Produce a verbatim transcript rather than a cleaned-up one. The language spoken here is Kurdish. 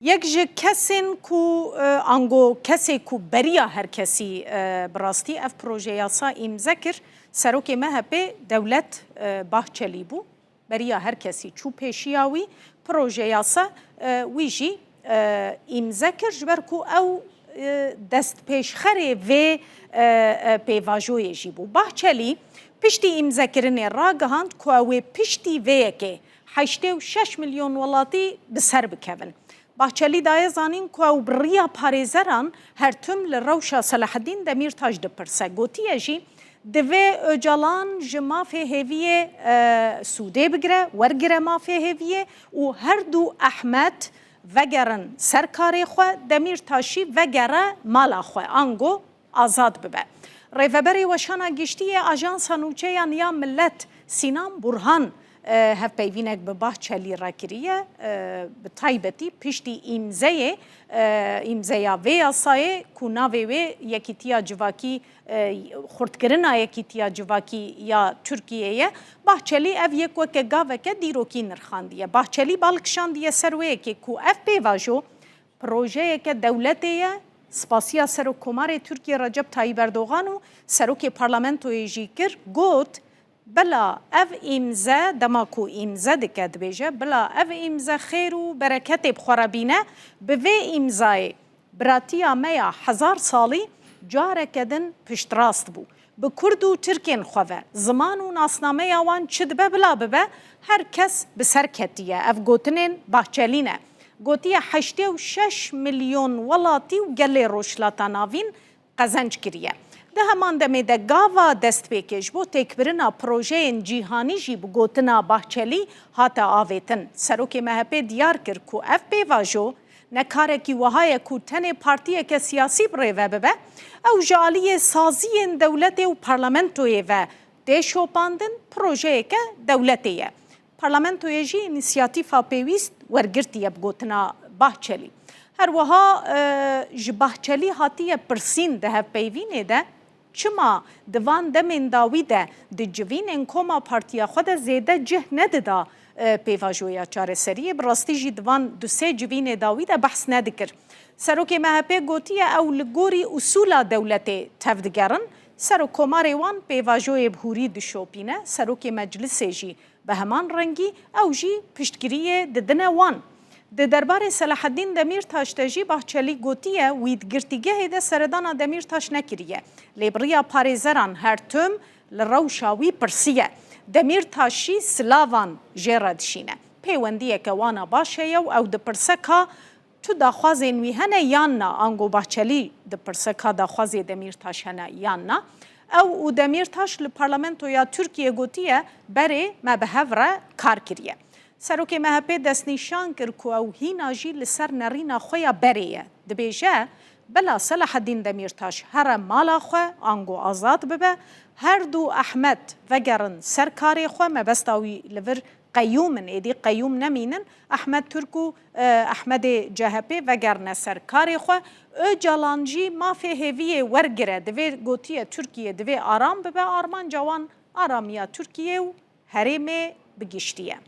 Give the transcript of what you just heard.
Yek ji kesên ku, e, ango kesê ku beriya her kesî, e, bi rastî ev proje yasa îmze kir, serokê M H P Dewlet, e, Bahçelî bû. Beriya her kesî çû pêşiya wî, proje yasa, e, wî jî, e, îmze kir, ji ber ku ew, e, destpêşxerê vê, e, e, pêvajoyê jî bû. Bahçelî piştî îmzekirinê ragihand ku ew ê piştî vê yekê heştê û şeş milyon welatî bi ser bikevin. Bahçelî daye zanîn ku ew bi riya parêzeran her tim li rewşa Selaheddîn Demîrtaş dipirse. Gotiye jî, divê Ocalan ji mafê hêviyê, e, sûdê bigire, wergire mafê hêviyê û her du Ehmed vegerin ser karê xwe, Demîrtaş jî vegere mala xwe, ango azad bibe. Rêveberê Weşana Giştî yê Ajansa Nûçeyan ya Millet Sînan Burhan, e, hevpeyvînek bi Bahçelî re kiriye, e, bi taybetî piştî îmzeyê, e, îmzeya vê yasayê ku navê wê Yekîtiya Civakî, e, xurtkirina Yekîtiya Civakî ya Tirkiyê ye. Bahçelî ev yek weke gaveke dîrokî nirxandiye. Bahçelî bal kişandiye ser wê yekê ku ev pêvajo projeyeke dewletê ye. Spasiya Serokkomarê Tirkiyê Recep Tayyip Erdogan û Serokê Parlamentoyê jî kir, got, bila ev îmze, dema ku îmze dike dibêje, bila ev îmze xêr û bereketê bi xwe re bîne, bi vê îmzayê biratiya me ya hezar salî careke din piştrast bû. Bi kurd û tirkên xwe ve, ziman û nasnameya wan çi dibe bila bibe, her kes bi ser ketiye. Ev gotinên Bahçelî ne. Gotiye, heştê û şeş milyon welatî û gelê Rojhilata Navîn qezenc kiriye. Di heman demê de gava destpêkê ji bo têkbirina projeyên cîhanî jî bi gotina Bahçelî hate avêtin. Serokê M H P diyar kir ku ev pêvajo ne karekî wiha ye ku tenê partiyeke siyasî bi rê ve bibe, ew ji aliyê saziyên dewletê û parlamentoyê ve tê şopandin, projeyeke dewletê ye. Parlamentoyê jî înîsiyatîfa pêwîst wergirtiye, bi gotina Bahçelî. Her wiha, e, ji Bahçelî hatiye pirsîn di hevpeyvînê de, çima di van demên dawî de di civînên koma partiya xwe de zêde cih nedida, e, pêvajoya çareseriyê? Bi rastî jî di van du sê civînê dawî de behs nedikir. Serokê M H P gotiye, ew li gorî usûla dewletê tevdigerin. Serokkomarê wan pêvajoyê bi hûrî dişopîne. Serokê Meclisê jî bi heman rengî, ew jî piştgiriyê didine wan. Di derbarê Selaheddîn Demîrtaş de jî Bahçelî gotiye, wî di girtîgehê de seredana Demîrtaş nekiriye. Lê bi riya parêzeran her tim li rewşa wî pirsiye. Demîrtaş jî silavan jê re dişîne. Pêwendiyeke wan a baş heye û ew dipirse ka tu daxwazên wî hene yan na, ango Bahçelî dipirse ka daxwazê Demîrtaş hene yan na. Ew û Demîrtaş li Parlamentoya Tirkiyê gotiye, berê me bi hev re kar kiriye. Serokê M H P destnîşan kir ku ew hîna jî li ser nerîna xwe ya berê ye. Dibêje, bila Selaheddîn Demîrtaş here mala xwe, ango azad bibe, her du Ehmed vegerin ser karê xwe, mebesta wî li vir qeyûm in, êdî qeyûm nemînin. Ehmed Turk û, e, Ehmedê C H P vegerine ser karê xwe. Ocalan jî mafê hêviyê wergire, divê, gotiye, Tirkiye divê aram bibe, armanca wan aramiya Tirkiye û herêmê bi giştî ye.